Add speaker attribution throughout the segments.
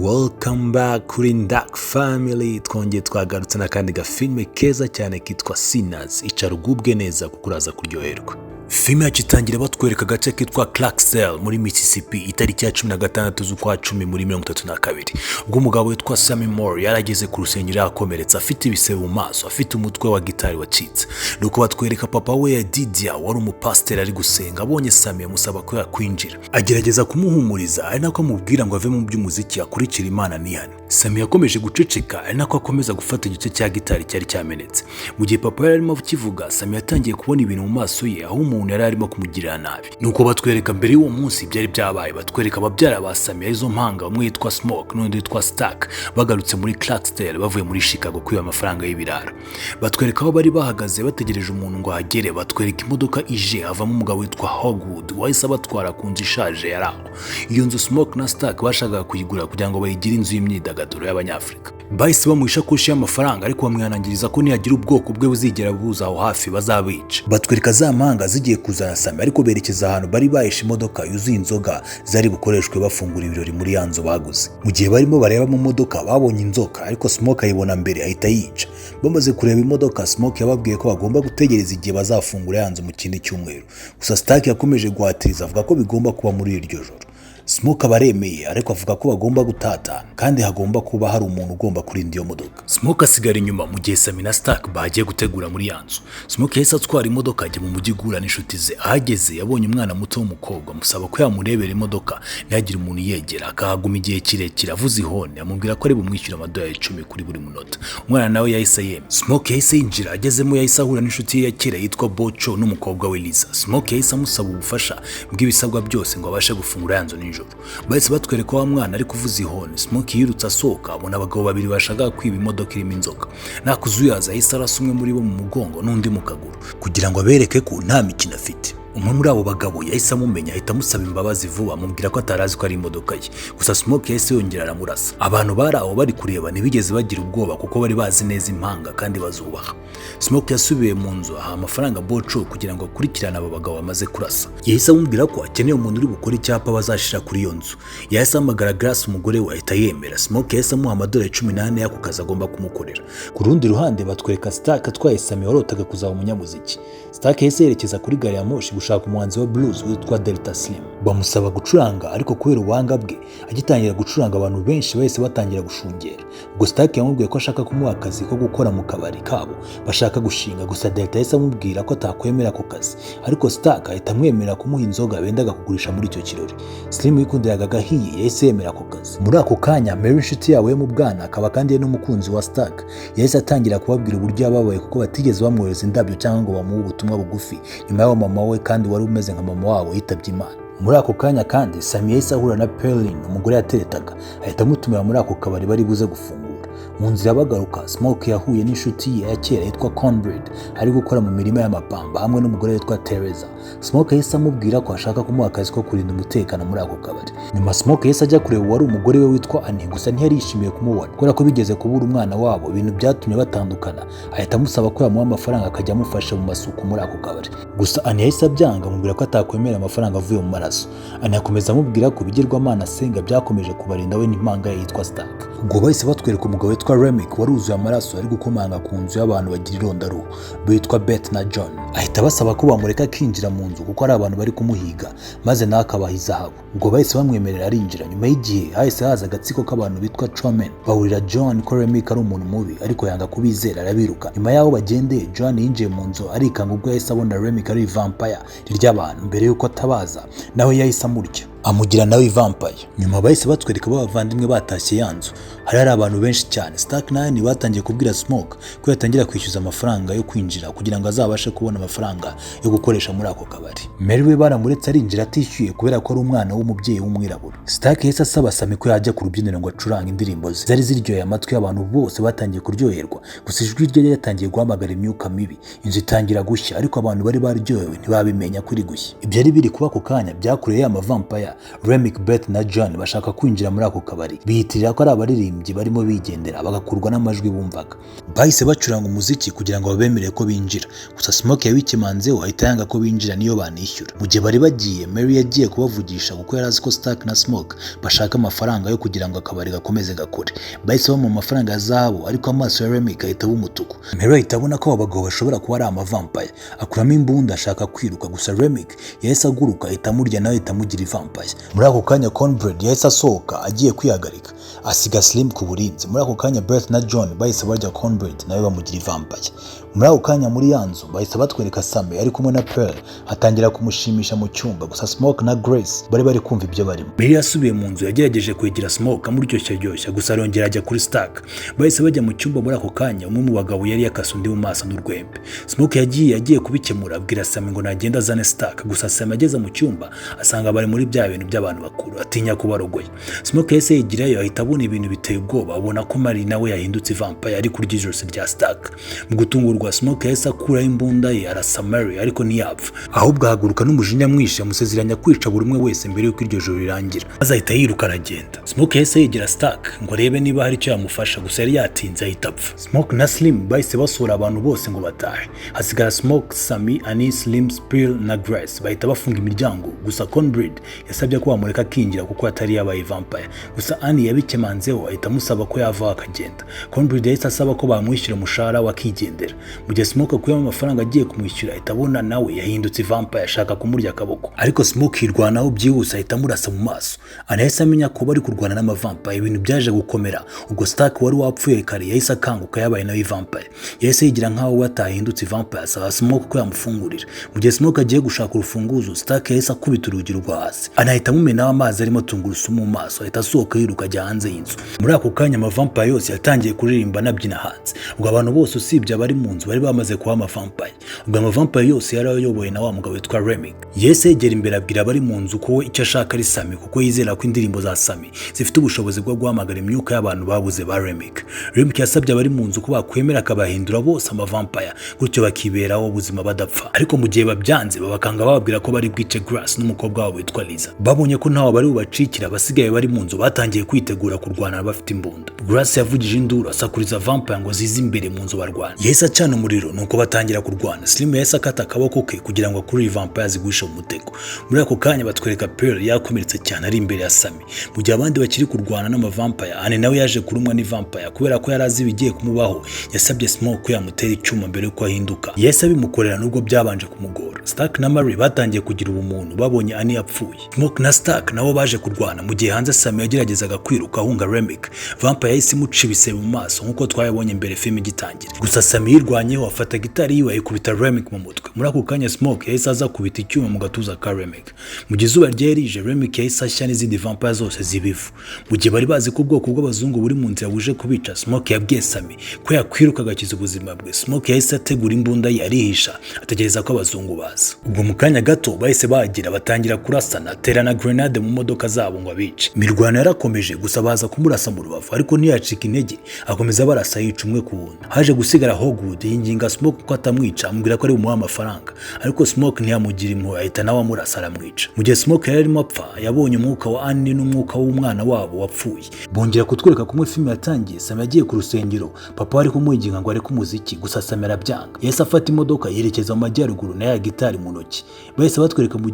Speaker 1: Welcome back kuri Ndak Family. Twongeye twagarutse n'akandi gafilme keza cyane kitwa Sinners. Icara ugubwe neza kuko uraza kuryoherwa. Filime yacu itangira batwereka agace kitwa Clarksdale muri Mississippi, itariki ya 16 z'ukwa 10 muri 32, ubwo umugabo witwa Sammy Moore yari ageze ku rusengero yakomeretse, afite ibisebe mu maso, afite umutwe wa gitari wacitse. Nuko batwereka papa we Didia wari umupasiteri ari gusenga. Abonye Sammy amusaba ko yakwinjira, agerageza kumuhumuriza ari nako amubwira ngo ave mu by'umuziki akurikire Imana nihane. Sammy yakomeje guceceka ari nako akomeza gufata igice cya gitari cyari cyamenetse. Mu gihe papa yari arimo akivuga, Sammy yatangiye kubona ibintu mu maso ye, aho umuntu yari arimo kumugirira nabi. Nuko batwereka mbere y'uwo munsi byari byabaye. Batwereka ababyara ba Sammy, arizo mpanga, umwe yitwa Smoke n'undi witwa Stark, bagarutse muri Clarksdale bavuye muri Chicago kwiba amafaranga y'ibirara. Batwereka aho bari bahagaze bategereje umuntu ngo ahagere. Batwereka imodoka ije, havamo umugabo witwa Hogwood wahise abatwara ku nzu ishaje yari aho. Iyo nzu Smoke na Stark bashakaga kuyigura kugira ngo bayigire inzu y'imyidagaduro y'Abanyafurika. Bahise bamuha ishakoshi y'amafaranga, ariko bamwihanangiriza ko nihagira ubwoko bwe buzigera buza aho hafi bazabica. Batwereka za mpanga zigiye kuzana Sammy, ariko berekeza ahantu bari bahishe imodoka yuzuye inzoga zari bukoreshwe bafungura ibirori muri ya nzu baguze. Mu gihe barimo bareba mu modoka, babonye inzoka, ariko Smoke ayibona mbere ahita yica. Bamaze kureba imodoka, Smoke yababwiye ko bagomba gutegereza igihe bazafungura ya nzu mu kindi cyumweru. Gusa Stark yakomeje guhatiriza, avuga ko bigomba kuba muri iryo joro. Smoke aba aremeye, ariko avuga ko bagomba gutatana kandi hagomba kuba hari umuntu ugomba kurinda iyo modoka. Smoke asigara inyuma mu gihe Sammy na Stark bagiye gutegura muri ya nzu. Smoke yahise atwara imodoka ajya mu mujyi guhura n'inshuti ze. Ahageze yabonye umwana muto w'umukobwa, amusaba ko yamurebera imodoka ntihagire umuntu yegera, akahaguma igihe kirekire avuze ihoni. Amubwira ko ari bumwishyure amadolari 10 kuri buri munota. Umwana nawe yahise yemera. Smoke yahise yinjira. Agezemo yahise ahura n'inshuti ye ya kera yitwa Bocho n'umukobwa we Liza. Smoke yahise amusaba ubufasha bw'ibisabwa byose ngo abashe gufungura ya nzu nijoro. Bahise batwereka wa mwana ari kuvuza ihoni. Smoke yirutse asohoka, abona abagabo babiri bashakaga kwiba imodoka irimo inzoga. Nta kuzuyaza yahise arasa umwe muri bo mu mugongo n'undi mu kaguru kugira ngo abereke ko nta mikino afite. Umwe muri abo bagabo yahise amumenya, ahita amusaba imbabazi vuba, amubwira ko atari azi ko ari imodoka ye. Gusa Smoke yahise yongera aramurasa. Abantu bari aho bari kureba ntibigeze bagira ubwoba kuko bari bazi neza impanga kandi bazubaha. Smoke yasubiye mu nzu, aha amafaranga Boco kugira ngo akurikirane abo bagabo bamaze kurasa. Yahise amubwira ko akeneye umuntu uri bukore icyapa bazashira kuri iyo nzu. Yahise ahamagara Grace, umugore we, ahita yemera. Smoke yahise amuha amadolari 14 y'ako kazi agomba kumukorera. Ku rundi ruhande batwereka Stark atwaye Sammy warotaga kuzaba umunyamuziki. Stark yahise yerekeza kuri gari ya moshi gushaka umuhanzi wa blues witwa Delta Slim. Bamusaba gucuranga, ariko kubera ubuhanga bwe, agitangira gucuranga abantu benshi bahise batangira gushungera. Ubwo Stark yamubwiye ko ashaka kumuha akazi ko gukora mu kabari kabo bashaka gushinga. Gusa Delta yahise amubwira ko atakwemera ako kazi, ariko Stark ahita amwemerera kumuha inzoga bendaga kugurisha muri icyo kirori. Slim wikundiraga agahiye yahise yemera ako kazi. Muri ako kanya Mary, inshuti yabo yo mu bwana, akaba kandi ari n'umukunzi wa Stark, yahise atangira kubabwira uburyo yababaye kuko batigeze bamwohereza indabyo cyangwa ngo bamuhe ubutumwa bugufi nyuma y'aho mama we, kandi wari umeze nka mama wabo, yitabye Imana. Muri ako kanya kandi Sammy yahise ahura na Perlin, umugore yateretaga, ahita amutumira muri ako kabari bari buze gufungura. Mu nzira bagaruka, Smoke yahuye n'inshuti ye ya kera yitwa Cornbread ari gukora mu mirima y'amapamba hamwe n'umugore witwa Teresa. Smoke yahise amubwira ko ashaka kumuha akazi ko kurinda umutekano muri ako kabari. Nyuma Smoke yahise ajya kureba uwari umugore we witwa Annie, gusa ntiyari yishimiye kumubona kubera ko bigeze kubura umwana wabo, ibintu byatumye batandukana. Ahita amusaba ko yamuha amafaranga akajya amufasha mu masuku muri ako kabari. Gusa Annie yahise abyanga, amubwira ko atakwemera amafaranga avuye mu maraso. Annie akomeza amubwira ko ibigirwamana asenga byakomeje kubarinda we n'impanga ye yitwa Stark. Ubwo bahise batwereka umugabo witwa Remick wari wuzuye amaraso ari gukomanga ku nzu y'abantu bagira irondaruhu bitwa Beth na John. Ahita abasaba ko bamureka akinjira mu nzu kuko ari abantu bari kumuhiga, maze nawe akabaha izahabu. Ubwo bahise bamwemerera arinjira. Nyuma y'igihe hahise haza agatsiko k'abantu bitwa Chomen, bahurira John ko Remick ari umuntu mubi, ariko yanga kubizera arabiruka. Nyuma y'aho bagendeye, John yinjiye mu nzu arikanga ubwo yahise abona Remick ari vampire rirya abantu. Mbere y'uko atabaza, nawe yahise amurya, amugira nawe vampire. Nyuma bahise batwereka b'abavandimwe batashye ya nzu. Hari abantu benshi cyane. Stark na Annie batangiye kubwira Smoke ko yatangira kwishyuza amafaranga yo kwinjira kugira ngo azabashe kubona amafaranga yo gukoresha muri ako kabari. Mary we baramuretse arinjira atishyuye kubera ko ari umwana w'umubyeyi w'umwirabura. Stark yahise asaba Sammy ko yajya ku rubyiniro ngo acurange indirimbo ze zari ziryoheye amatwi y'abantu bose. Batangiye kuryoherwa, gusa ijwi rye ryatangiye guhamagara imyuka mibi, inzu itangira gushya, ariko abantu bari baryohewe ntibabimenya ko iri gushya. Ibyari biri kuba ako kanya byakoreye ya mavampire. Vampire, Remick, Beth na John bashaka kwinjira muri ako kabari, biyitirira ko ari abaririmbyi barimo bigendera, bagakurwa n'amajwi bumvaga. Bahise bacuranga umuziki kugira ngo babemere ko binjira, gusa Smoke yabikemanzeho, ahita yanga ko binjira niyo banishyura. Mu gihe bari bagiye, Mary yagiye kubavugisha kuko yari azi ko Stark na Smoke bashaka amafaranga yo kugira ngo akabari gakomeze gakore. Bahise bamuha amafaranga ya zahabu, ariko amaso ya Remick ahita aba umutuku. Mary ahita abona ko abo bagabo bashobora kuba ari amavampire, akuramo imbunda ashaka kwiruka, gusa Remick yahise aguruka, ahita amurya, nawe ahita amugira ivampire. Muri ako kanya Cornbread yahise asohoka agiye kwihagarika, asiga Slim ku burinzi. Muri ako kanya Beth na John bahise barya Cornbread, nawe bamugira ivampire. Muri ako kanya muri ya nzu bahise batwereka Sammy ari kumwe na Pearl, atangira kumushimisha mu cyumba, gusa Smoke na Grace bari kumva ibyo barimo. Mary yasubiye mu nzu, yagerageje kwegera Smoke amuryoshya, gusa arongera ajya kuri Stark. Bahise bajya mu cyumba. Muri ako kanya umwe mu bagabo yari yakase undi mu maso n'urwembe. Smoke yagiye kubikemura, abwira Sammy ngo nagenda azane Stark, gusa Sammy ageze mu cyumba asanga bari muri bya bintu by'abantu bakuru, atinya kubarogoya. Smoke yahise yigirayo, ahita abona ibintu biteye ubwoba, abona ko Mary nawe yahindutse vampire, ari kurya ijosi rya Stark. Mu gutungurwa, Smoke yahise akuraho imbunda ye, arasa Mary, ariko ntiyapfa, ahubwo ahaguruka n'umujinya mwinshi, amusezeranya kwica buri umwe wese mbere y'uko iryo joro rirangira, maze ahita yiruka aragenda. Smoke yahise yegera Stark ngo arebe niba hari icyo yamufasha, gusa yari yatinze, ahita apfa. Smoke na Slim bahise basohora abantu bose ngo batahe, hasigara Smoke, Sammy, Annie, Slim, Pearl na Grace. Bahita bafunga imiryango, gusa Cornbread yasabye ko bamureka akinjira kuko atari yabaye vampire, gusa Annie yabikemanzeho, ahita amusaba ko yavaho akagenda. Cornbread yahise asaba ko bamwishyura umushahara we akigendera. Mu gihe Smoke akuyemo amafaranga agiye kumwishyura, ahita abona nawe yahindutse vampire, ashaka kumurya akaboko, ariko Smoke yirwanaho byihuse, ahita amurasa mu maso. Annie yahise amenya ko bari kurwana n'amavampire. Ibintu byaje gukomera ubwo Stark wari wapfuye kare yahise akanguka, yabaye nawe vampire. Yahise yigira nkaho we atahindutse vampire, asaba Smoke ko yamufungurira. Mu gihe Smoke agiye gushaka urufunguzo, Stark yahise akubita urugi rwo hasi, anahita amumenaho amazi arimo tungurusumu mu maso, ahita asohoka yiruka ajya hanze y'inzu. Muri ako kanya amavampire yose yatangiye kuririmba anabyina hanze. Ubwo abantu bose usibye abari mu nzu bari bamaze kuba amavampire. Ubwo amavampire yose yari ayobowe na wa mugabo witwa Remick. Yahise yegera imbere, abwira abari mu nzu ko we icyo ashaka ari Sammy, kuko yizera ko indirimbo za Sammy zifite ubushobozi bwo guhamagara imyuka y'abantu babuze ba Remick. Remick yasabye abari mu nzu ko bakwemera akabahindura bose amavampire, gutyo bakiberaho ubuzima badapfa, ariko mu gihe babyanze babakanga, bababwira ko bari bwice Grace n'umukobwa wabo witwa Liza. Babonye ko ntawe bari bubacikira, abasigaye bari mu nzu batangiye kwitegura kurwana bafite imbunda. Grace yavugije induru, asakuriza vampire ngo zize imbere mu nzu barwana. Yahise acana umuriro, nuko batangira kurwana. Slim yahise akata akaboko ke kugira ngo akurure vampire zigushe mu mutego. Muri ako kanya batwereka Pearl yakomeretse cyane, ari imbere ya Sammy, mu gihe abandi bakiri kurwana n'amavampire. Annie nawe yaje kurumwa n'ivampire. Kubera ko yari azi ibigiye kumubaho, yasabye Smoke ko yamutera icyuma mbere yuko ahinduka. Yahise abimukorera nubwo byabanje kumugora. Stark na Mary batangiye kugira ubumuntu babonye Annie yapfuye. Smoke na Stark nabo baje kurwana, mu gihe hanze Sammy yageragezaga kwiruka ahunga Remick. Vampire yahise imuca ibisebe mu maso nk'uko twabibonye mbere filime igitangira, gusa Sammy yirwanyeho, afata gitari yiwe, ayikubita Remick mu mutwe. Muri ako kanya Smoke yahise aza kubita icyuma mu gatuza ka Remick. Mu gihe izuba ryari rije, Remick yahise ashya n'izindi vampire zose ziba ivu. Mu gihe bari bazi ko ubwoko bw'abazungu buri mu nzira buje kubica, Smoke yabwiye Sammy ko yakwiruka agakiza ubuzima bwe. Smoke yahise ategura imbunda ye, arihisha, ategereza ko abazungu baza. Ubwo mu kanya gato bahise bagira batangira kurasana, atera na grenade mu modoka zabo ngo abice. Imirwano yarakomeje, gusa baza kumurasa mu rubavu, ariko ntiyacika intege, akomeza barasa, yica umwe ku wundi. Haje gusigara Hogwood, yinginga Smoke ko atamwica, amubwira ko ari bumuhe amafaranga, ariko Smoke ntiyamugira impuhwe, ahita nawe amurasa, aramwica. Mu gihe Smoke yari arimo apfa, yabonye umwuka wa Annie n'umwuka w'umwana wabo wapfuye. Bongera kutwereka kumwe filime yatangiye. Sammy yagiye ku rusengero, papa ari kumwinginga ngo areke umuziki, gusa Sammy arabyanga. Yahise afata imodoka yerekeza mu majyaruguru na ya gitari mu ntoki. Bahise batwereka mu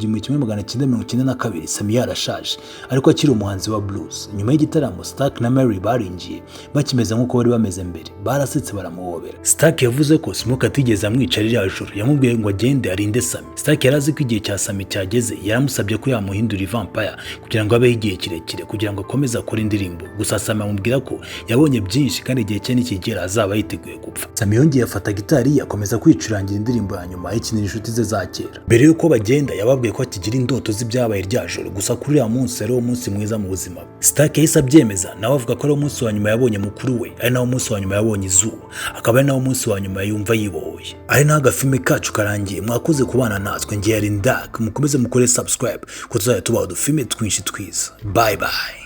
Speaker 1: 1992, Sammy yarashaje ariko akiri umuhanzi wa blues. Nyuma y'igitaramo, Stark na Mary barinjiye bakimeze nk'uko bari bameze mbere, barasetse, baramuhobera. Stark yavuze ko Smoke atigeze amwica ririya joro, yamubwiye ngo agende arinde Sammy. Stark yari azi ko igihe cya Sammy cyageze, yaramusabye ko yamuhindura ivampire kugira ngo abeho igihe kirekire, kugira ngo akomeze akore indirimbo, gusa Sammy amubwira ko yabonye byinshi kandi igihe cye nikigera azaba yiteguye gupfa. Sammy yongeye afata gitari ye, akomeza kwicurangira indirimbo ya nyuma, ayikinira inshuti ze za kera. Mbere y'uko bagenda, yababwiye ko akigira indoto z'ibyabaye rya joro, gusa kuri uriya munsi ari wo munsi mwiza mu buzima bwe. Stark yahise abyemeza nawe, avuga ko ari wo munsi wa nyuma yabonye mukuru we, ari nawo munsi wa nyuma yabonye izuba, akaba ari nawo munsi wa nyuma yumva yibohoye. Ari naho agafilme kacu karangiye. Mwakoze kubana natwe, ngiye ari Ndak. Mukomeze mukore subscribe ko tuzajya tubaha udufilme twinshi twiza. Bye bye.